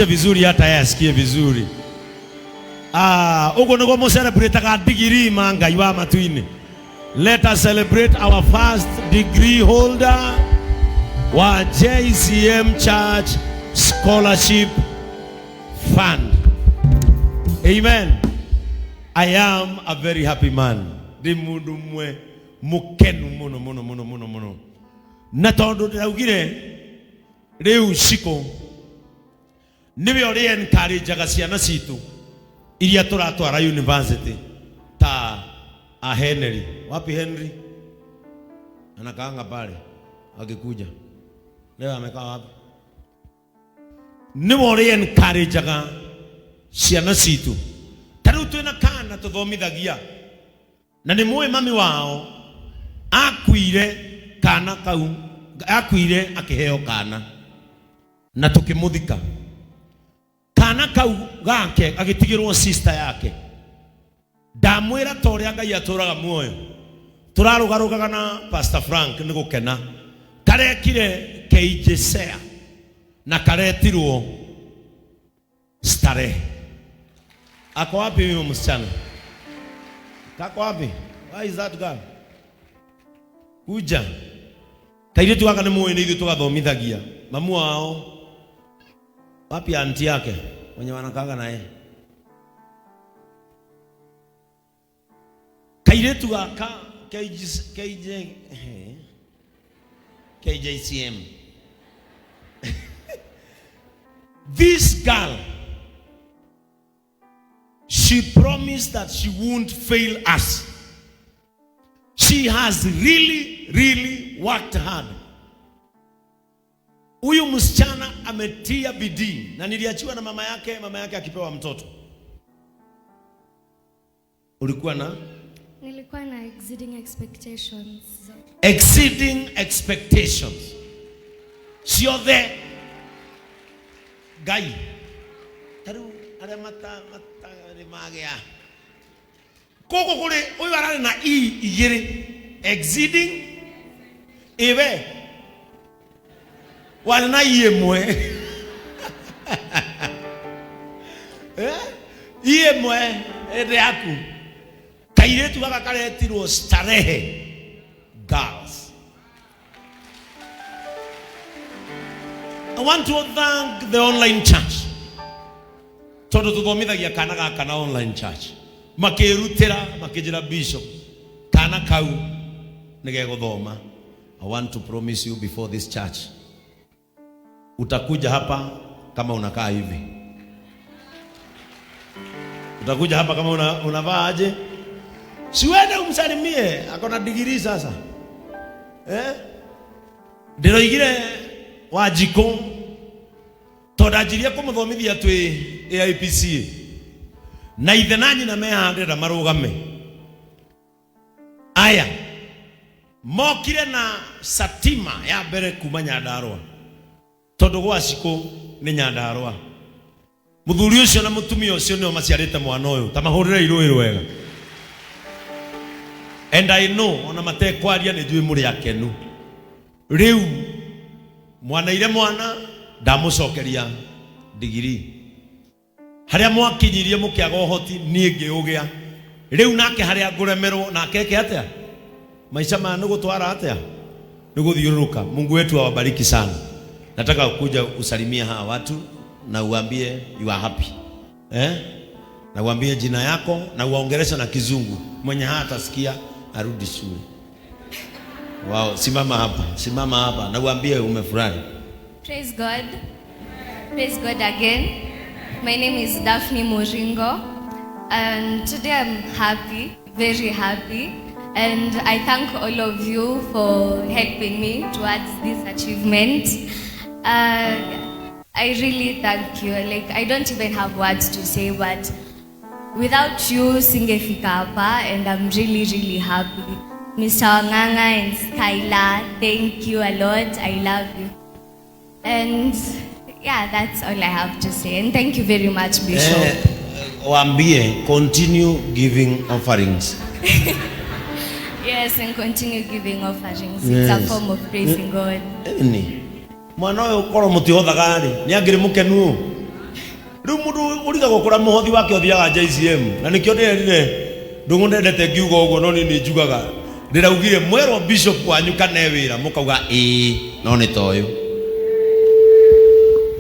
Vizuri hata yeye asikie vizuri. Ah, uguo niguo mu celebrate degree ma Ngai wa matu-inĩ. Let us celebrate our first degree holder wa JCM Church Scholarship Fund. Amen. I am a very happy man. Ndi mundu mwe mukenu muno muno muno muno muno. Na tondu ndiraugire riu Shiko niwe ũrĩa encourageaga ciana citũ iria tũratwara university ta a Henry. Wapi Henry? Anakaanga pale akikuja. Leo amekaa wapi? Niwe ũrĩa encourageaga ciana citũ. Ta rĩu twĩna kana tũthomithagia na nĩ mũĩ mami wao akuire kana kau akuire akĩheo kana na tũkĩmũthika kana kau gake agĩtigĩrwo sister yake. Ndamwĩra ta ũrĩa Ngai atũraga muoyo, tũrarũgarũgaga na Pastor Frank nĩ gũkena. Karekire KJSEA na karetirwo Starehe. Ako wapi huyo msichana? Kako wapi? Why is that girl? Kuja. Kairitu gaka nĩ mũĩ nĩ ithuĩ tũgathomithagia. Mamu wao. Wapi anti yake? Mwenye wanakaga naye. Kairitu gaka KJ, KJ, KJCM. This girl, she promised that she won't fail us. She has really, really worked hard. Huyu msichana ametia bidii na niliachiwa na mama yake, mama yake akipewa mtoto. Ulikuwa na? Nilikuwa na exceeding expectations. Exceeding expectations. Ciothe Ngai. Tariu aria matarĩ magĩa. Kũkũ kũrĩ ũyũ ararĩ na E igĩrĩ. Exceeding ĩwe warĩ na E ĩmwe. E ĩmwe ĩndĩ yaku. Kairĩtu gaka karetirwo Starehe Girls. I want to thank the online church. Tondu tuthomithagia kana gaka na online church. Makirutira makijira bishop kana kau nĩgegũthoma. I want to promise you before this church, utakuja hapa kama unakaa hivi. Utakuja hapa kama unavaa aje? Siwende umsalimie, akona degree sasa. Ndiroigire Wanjikũ tondu anjirie kũmũthomithia twĩ AIPCA na ithe na nyina mehandĩra marũgame. Aya mokire na satima ya mbere kuma Nyandarua tondu gwa Cikũ nĩ Nyandarua. Mũthuri ũcio na mũtumia ũcio nĩo maciarĩte mwana ũyũ, ta mahũrĩre irũĩ rwega. And I know ona matekwaria nĩ njũĩ mũrĩ akenu. Rĩu mwanaire mwana ndamũcokeria ndigiri. Harĩa mwakinyirie mũkĩaga ũhoti niĩ ngĩũgĩa. Rĩu nake harĩa ngũremerwo nake eke atĩa? Maisha maya nĩ gũtwara atĩa? Nĩ gũthiũrũrũka. Mungu wetu awabariki sana. Nataka kuja usalimie hawa watu na uambie you are happy. Na uambie jina yako na uwaongeleshe na Kizungu. Mwenye hatasikia arudi shule. Wow, simama hapa, simama hapa na uambie umefurahi. Praise God. Praise God again. My name is Daphne Muringo, and today I'm happy, very happy, and I thank all of you for helping me towards this achievement. I really thank you. I don't even have words to say, but without you, singefika hapa, and I'm really, really happy. Mr. Wanganga and Skylar, thank you a lot. I love you. That's all I have to say. And thank you very much, Bishop. Waambie, continue giving offerings. Yes, and continue giving offerings. It's a Yes. form of praising God. Ni. Mwana ũyũ korwo mũtihothaga rĩ, nĩ angĩrĩ mũkenu ũũ. Ũrigagwo kũrĩa mũhothi wake ũthiaga JCM, na nĩkĩo ndĩrerire ndũng'ũ ndendete ngiuga ũguo, no niĩ nĩ njugaga. Ndĩraugire mwerwo bishop wanyu kana e wĩra, mũkauga ĩĩ, no nĩ ta ũyũ.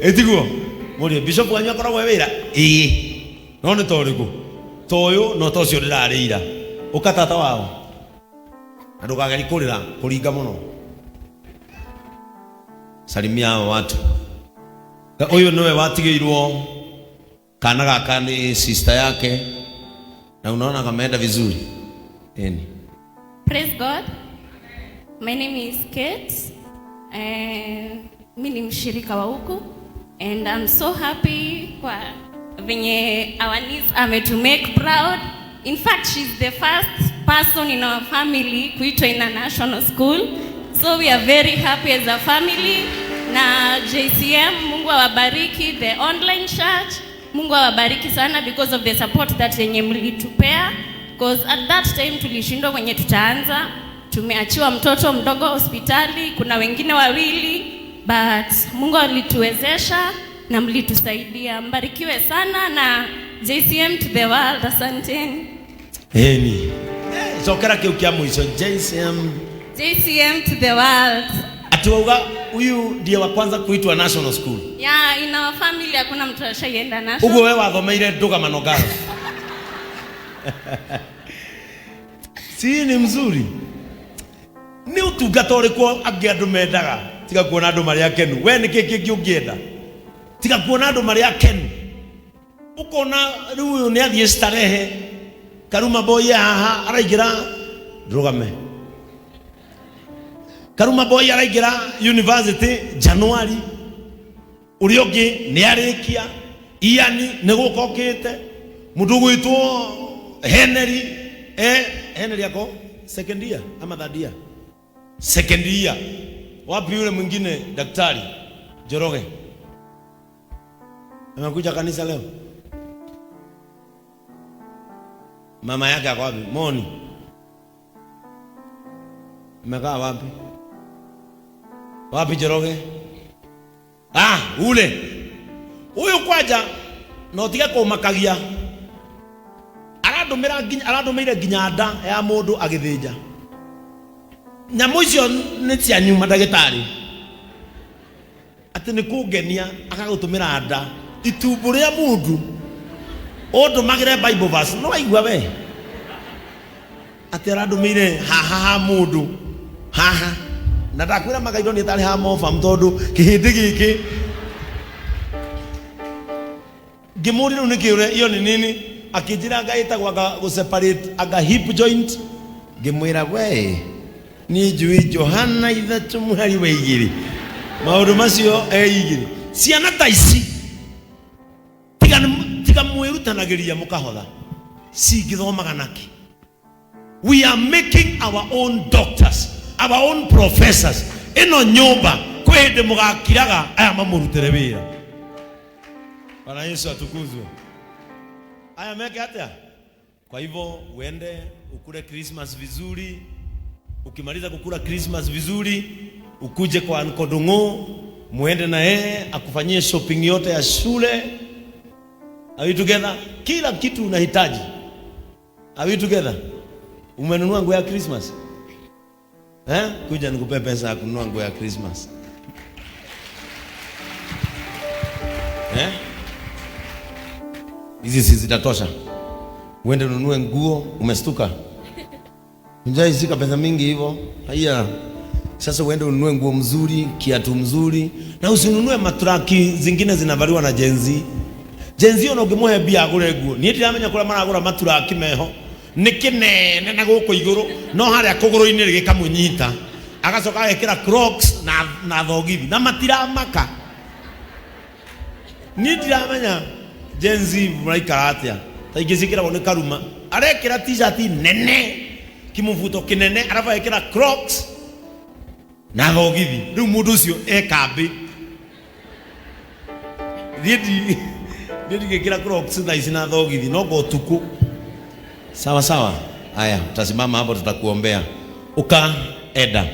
Ĩtiguo? Mũrie bishop wanyu akoragwo e wĩra? Ĩĩ, no nĩ ta ũrĩkũ? Ta ũyũ, no ta ũcio ndĩrarĩ ira. Ũka tata wao. Na ndũkagerie kũrĩra, kũringa mũno. Salimia hao watu. Ũyũ nĩwe watigĩirwo kana gaka nĩ sister yake, na unaona kameenda vizuri. Eni. Praise God. My name is Kate. Mi ni mshirika wa huku and I'm so happy kwa venye our niece ametu make proud. In fact, she's the first person in our family kuitwa in a national school. So we are very happy as a family. Na JCM, Mungu awabariki, the online church, Mungu awabariki sana because of the support that yenye mlitupea. Because at that time tulishindwa kwenye tutaanza, tumeachiwa mtoto mdogo hospitali, kuna wengine wawili, but Mungu alituwezesha na mlitusaidia. Mbarikiwe sana na JCM to the world. Asanteni. Eni. Cokera kiu kia mwisho JCM. JCM to the world. Ati wauga huyu ndiye wa kwanza kuitwa national school. Yeah, in our family hakuna mtu ashaienda national. Uguo we wathomeire Ndũgamano Girls. Si ni mzuri. Nĩ ũtungata ũrĩkũ angĩ andũ mendaga tiga kuona andũ marĩ akenu? We nĩ kĩ kĩngĩ ũngĩenda tiga kuona andũ marĩ akenu? Ũkona rĩu ũyũ nĩ athiĩ starehe, Karuma boy haha araingĩra, ndũgame. Karuma boy araingĩra university January, ũrĩa ũngĩ nĩ arĩkia, Ian nĩ gũka okĩte, mũndũ ũgwĩtwo Henry, Henry ako second year ama third year? Second year. Wapi yule mwingine daktari Njoroge? Amekuja kanisa leo? Mama yake ako wapi? Moni. Amekaa wapi? Wapi Njoroge? Ah, ule. Huyu kwanja no tige kũmakagia. Arandũmĩra nginya, arandũmĩire nginya nda ya mũndũ agĩthĩnja. Nyamũ icio nĩ cianyu mandagĩtarĩ. Atĩ nĩ kũngenia agagũtũmĩra nda itumbũ rĩa mũndũ ũndũmagĩre Bible verse. No waigua we? Atĩ arandũmĩire haha ha mũndũ haha, na ndakwĩra magairwo nĩ tarĩ ha mobam tondũ kĩhĩndĩ gĩkĩ ngĩmũria rĩu nĩkĩ ũrĩa iyo nĩ nini, akĩnjĩra anga ĩtagwo anga gũ separate anga hip joint. Ngĩmwĩra we niĩ njũĩ Johana ithatũ mũhari wa igĩrĩ, maũndũ macio e igĩrĩ. Ciana ta ici tiga mwĩrutanagĩria mũkahotha, cingĩthomaga naki? We are making our own doctors, our own professors. Ĩno nyũmba kwĩ hĩndĩ mũgakiraga aya mamũrutĩre wĩra. Bwana Yesu atukuzwe. Aya meke atĩa? Kwa hivyo uende ukule Christmas vizuri. Ukimaliza kukula Christmas vizuri, ukuje kwa Uncle Ndung'u, muende na yeye akufanyie shopping yote ya shule. Are we together? Kila kitu unahitaji. Are we together? Umenunua nguo ya Christmas? Kuja nikupe pesa ya kununua nguo ya Christmas. Hizi si zitatosha? Uende ununue nguo, umestuka. Hujaishika pesa mingi hivyo. Haya. Sasa uende ununue nguo mzuri, kiatu mzuri, na usinunue matraki zingine zinavaliwa na Gen Z. Gen Z ona ũngĩmũhe mbia agũre nguo. Niĩ ndiramenya kũrĩa maragũra maturaki meho. Nĩ kĩnene na gũkũ igũrũ, no harĩa kũgũrũ-inĩ gĩkamũnyita. Agacoka agekĩra Crocs na thogithi na matiramaka. Niĩ ndiramenya Gen Z maraikara atĩa. Ta ingĩ ciĩkĩragwo nĩ Karuma. Arekĩra t-shirt nene, kĩmũbuto kĩnene, arabu agekĩra Crocs na thogithi. Rĩu mũndũ ũcio e kambĩ. Niĩ ndingĩkĩra Crocs thaa ici na thogithi, no ngo ũtukũ. Sawa sawa. Haya, utasimama hapo tutakuombea. Uka enda.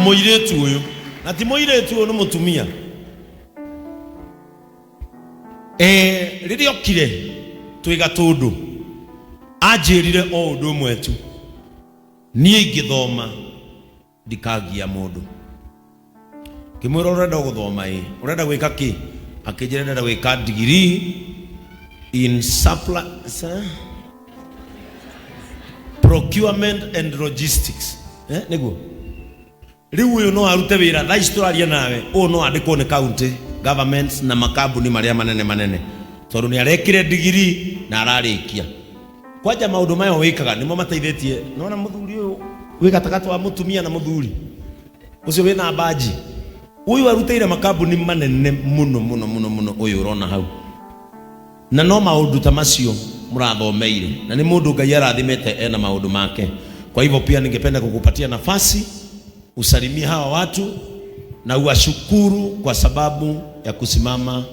Mũirĩtu ũyũ, na ti mũirĩtu ũyũ nĩ mũtumia. Rĩrĩa okire twĩ Gatũndũ anjĩrire o ũndũ ũmwe tu, niĩ ingĩthoma ndikagia mũndũ. Ngĩmwĩra ũrenda gũthoma ĩ, ũrenda gwĩka kĩ? Akĩnjĩra ndĩrenda gwĩka degree in supply, procurement and logistics. Nĩguo rĩu ũyũ no arute wĩra thaa ici tũraria nawe, ũyũ no andĩkwo nĩ county governments na makambuni marĩa manene manene, tondũ nĩ arekire degree na ararĩkia. Kwanja maũndũ maya wĩkaga nĩmo mateithĩtie. Nona mũthuri ũyũ wĩ gatagatĩ wa mũtumia na mũthuri ũcio wĩna mbanji, ũyũ arutĩire makambuni manene mũno mũno mũno mũno, ũyũ ũrona hau, na no maũndũ ta macio mũrathomeire, na nĩ mũndũ Ngai arathimĩte ena maũndũ make. Kwa hivyo pia ningependa kukupatia nafasi usalimie hawa watu na uwashukuru kwa sababu ya kusimama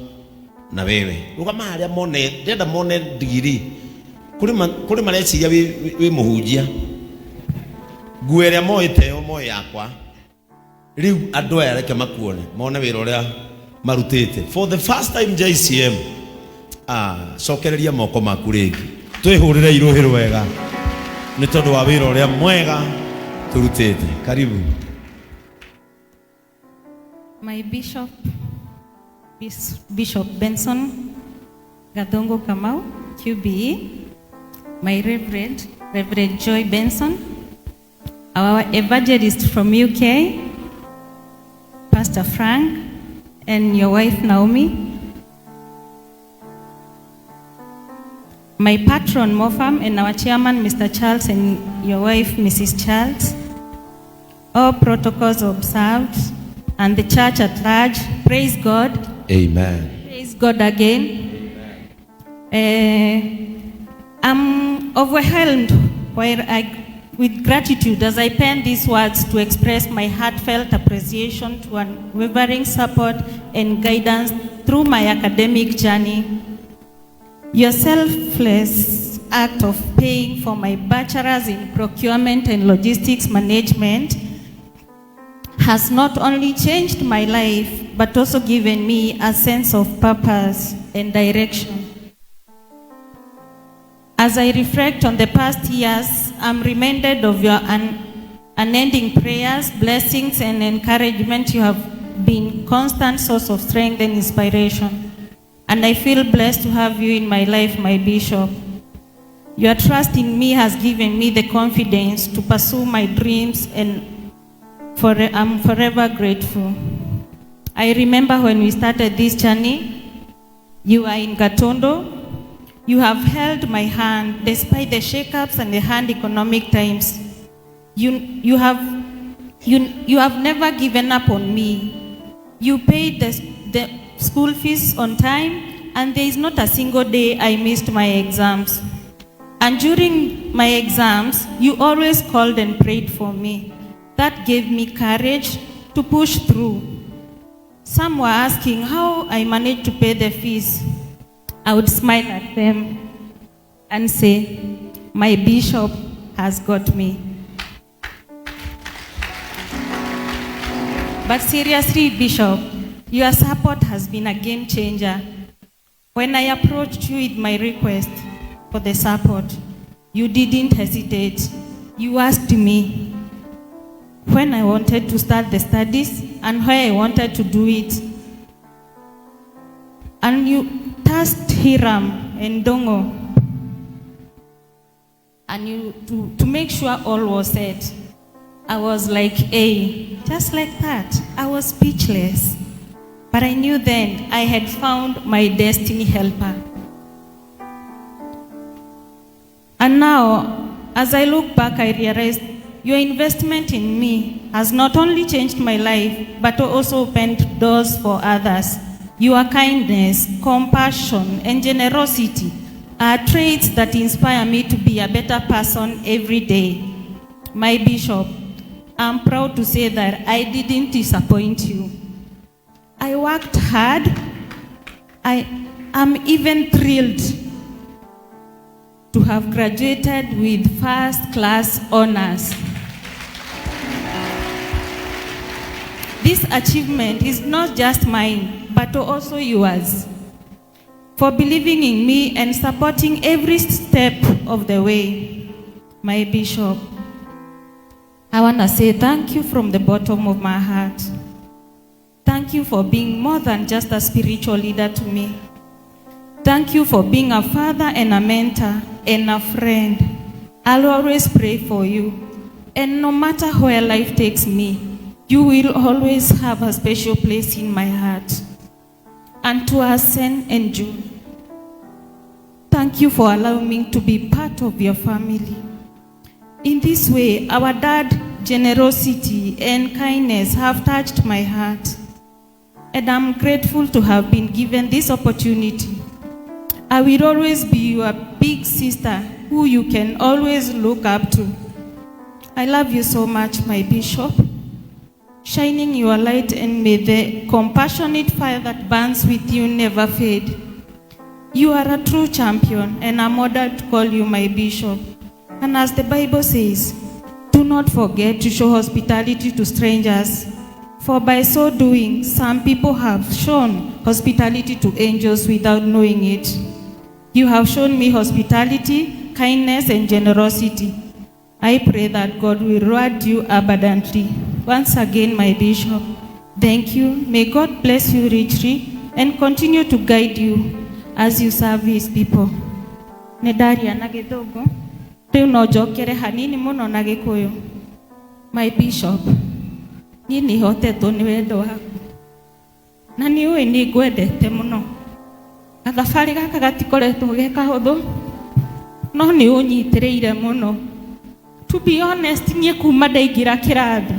na wewe. Rũgama harĩa mone, ndĩrenda mone ndigiri. Kũrĩ mareciria wĩ mũhunjia, nguo ĩrĩa moĩ teo moĩ yakwa. Rĩu andũ aya reke makuone, mone wĩra ũrĩa marutĩte for the first time JCM. Cokereria moko maku rĩngĩ, twĩhũrĩre irũhĩ rwega nĩ tondũ wa wĩra ũrĩa mwega tũrutĩte. Karibu. My Bishop, Bishop Benson Gathungu Kamau, QBE, my Reverend, Reverend Joy Benson, our evangelist from UK, Pastor Frank, and your wife Naomi, my patron Mofam, and our chairman Mr. Charles and your wife Mrs. Charles, all protocols observed, and the church at large, praise God. Amen. Praise God again. I'm overwhelmed with gratitude as I pen these words to express my heartfelt appreciation to unwavering support and guidance through my academic journey. Your selfless act of paying for my bachelor's in procurement and logistics management has not only changed my life, but also given me a sense of purpose and direction. As I reflect on the past years, I'm reminded of your unending prayers, blessings, and encouragement. You have been constant source of strength and inspiration. And I feel blessed to have you in my life, my bishop. Your trust in me has given me the confidence to pursue my dreams, and I'm forever grateful. I remember when we started this journey, you were in Gatondo. You have held my hand despite the shakeups and the hard economic times. You have never given up on me. You paid the school fees on time, and there is not a single day I missed my exams. And during my exams, you always called and prayed for me. That gave me courage to push through. Some were asking how I managed to pay the fees. I would smile at them and say, my bishop has got me. But seriously, Bishop, your support has been a game changer. When I approached you with my request for the support, you didn't hesitate. You asked me when I wanted to start the studies and where I wanted to do it. And you tasked Hiram and Dongo and you to make sure all was set. I was like, hey, just like that. I was speechless. But I knew then I had found my destiny helper. And now, as I look back, I realized your investment in me has not only changed my life, but also opened doors for others. Your kindness, compassion, and generosity are traits that inspire me to be a better person every day. My bishop, I'm proud to say that I didn't disappoint you. I worked hard. I am even thrilled to have graduated with first-class honors. This achievement is not just mine, but also yours. for believing in me and supporting every step of the way. My bishop, I want to say thank you from the bottom of my heart. Thank you for being more than just a spiritual leader to me. Thank you for being a father and a mentor and a friend. I'll always pray for you. And no matter where life takes me, you will always have a special place in my heart. And to Asen and June, thank you for allowing me to be part of your family. In this way, our dad generosity and kindness have touched my heart. And I'm grateful to have been given this opportunity. I will always be your big sister who you can always look up to. I love you so much, my bishop. Shining your light, and may the compassionate fire that burns with you never fade. You are a true champion, and I'm honored to call you my bishop. And as the Bible says, do not forget to show hospitality to strangers, for by so doing, some people have shown hospitality to angels without knowing it. You have shown me hospitality, kindness, and generosity. I pray that God will reward you abundantly. Once again, my bishop, thank you. May God bless you richly and continue to guide you as you serve his people. Nĩ ndaria na Gĩthũngũ, rĩu no njokere hanini mũno na Gĩkũyũ. My bishop, niĩ nĩ hotetwo nĩ wendo waku na nĩ ũĩ nĩ ngwendete mũno. Gathabarĩ gaka gatikoretwo ge kahũthũ, no nĩ ũnyitĩrĩire mũno. To be honest, niĩ kuma ndaingĩra kĩrathi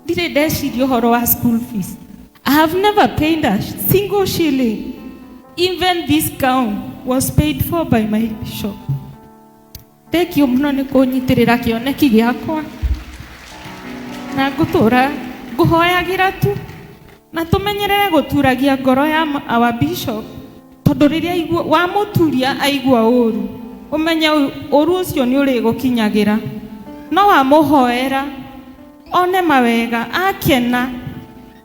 ndirĩ ndeciria ũhoro wa school fees. I have never paid a single shilling. Even this gown was paid for by my bishop. Thank you mũno nĩ kũnyitĩrĩra kĩoneki gĩakwa, na ngũtũra ngũhoyagĩra tu, na tũmenyerere gũturagia ngoro ya our bishop, tondũ rĩrĩa wamũturia aigua ũru, ũmenye ũru ũcio nĩ ũrĩgũkinyagĩra. No wamũhoera one mawega, akena,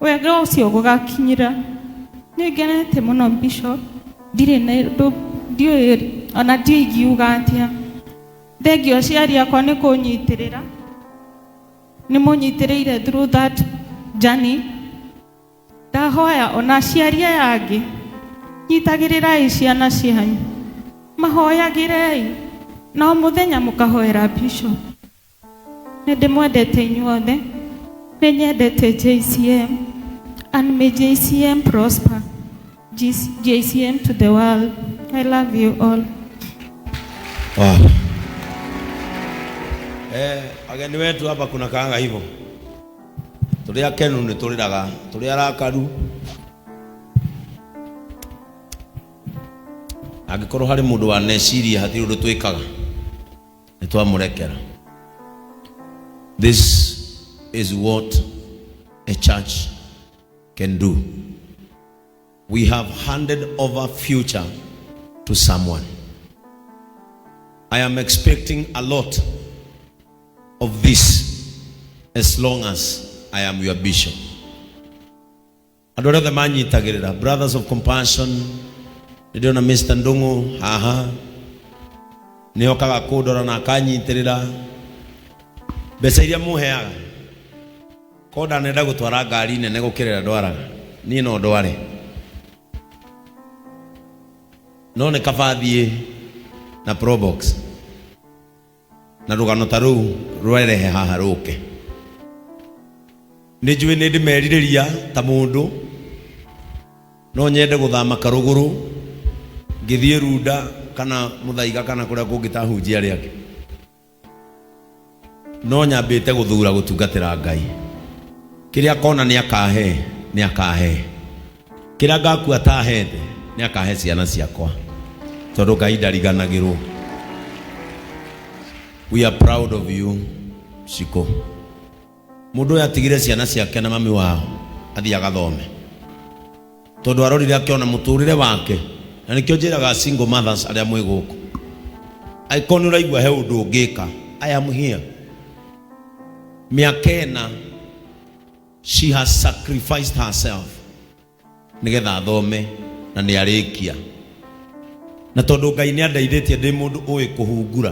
wega ũcio ũgũgakinyĩra. Nĩ ngenete mũno, bishop. Ndirĩ na ũndũ, ndiũĩ ona ndiũĩ ingiuga atĩa. Thengiũ aciari akwa nĩ kũnyitĩrĩra, nĩ mũnyitĩrĩire through that journey. Ndahoya ona aciari aya angĩ, nyitagĩrĩrai ciana cianyu, mahoyagĩrei, na o mũthenya mũkahoera bishop. Nĩ ndĩmwendete inyuothe, nĩ nyendete JCM, and may JCM prosper. JCM to the world. I love you all. Wow. Ageni wetu hapa kuna kaanga hivyo. Tũrĩ akenu nĩ tũrĩraga, tũrĩ arakaru. Angĩkorwo harĩ mũndũ waneciria hatirĩ ũndũ twĩkaga, nĩ twamũrekera. This is what a church can do. We have handed over future to someone. I am expecting a lot of this as long as I am your bishop. Andũ arĩa othe manyitagĩrĩra, Brothers of Compassion, nĩndĩrona Mr. Ndung'u haha, nĩokaga kũndora na akanyitĩrĩra. Mbeca iria mũheaga, ko ndanenda gũtwara ngari nene gũkĩra ĩrĩa ndwaraga, niĩ no ndware, no nĩ kaba thiĩ na Probox na rũgano ta rũu rwerehe haha rũke. Nĩ njũĩ nĩ ndĩmerirĩria ta mũndũ, no nyende gũthama Karũgũrũ ngĩthiĩ Runda kana Mũthaiga kana kũrĩa kũngĩ ta hunjia arĩa angĩ, no nyambĩte gũthura gũtungatĩra Ngai. Kĩrĩa akona nĩ akahe, nĩ akahe. Kĩrĩa ngakua atahete, nĩ akahe ciana ciakwa, tondũ Ngai ndariganagĩrwo. We are proud of you, Shiko. Mũndũ ũyũ atigire ciana ciake na mami wao athiĩ agathome, tondũ arorire akĩona mũtũrĩre wake. Na nĩkĩo njĩraga single mothers arĩa mwĩ gũkũ, angĩkorwo nĩ ũraigua he ũndũ ũngĩka, I am here. Mĩaka ĩna she has sacrificed herself nĩgetha athome, na nĩ arĩkia. Na tondũ Ngai nĩ andeithĩtie ndĩ mũndũ ũĩ kũhungura,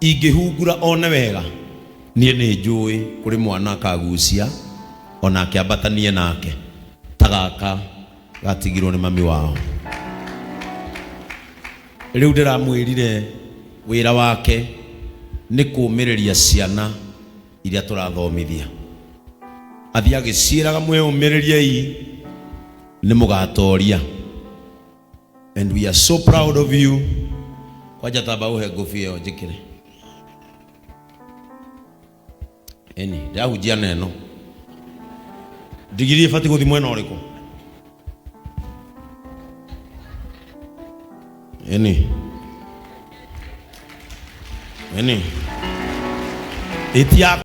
ingĩhungura one wega, niĩ nĩ njũĩ kũrĩ mwana akagucia onake ambatanie nake ta gaka gatigirwo nĩ mami wao. Rĩu ndĩramwĩrire wĩra wake nĩ kũũmĩrĩria ciana iria tũrathomithia. Athiĩ agĩciĩraga mwĩyũmĩrĩriei nĩ mũgatoria. And we are so proud of you. Kwanja tamba uhe ngũbia ĩyo njĩkĩre. Ĩni, ndĩrahunjia na ĩno. Ndigiri ĩbatiĩ gũthiĩ mwena ũrĩkũ? Ĩni. Ĩni. Ĩti ya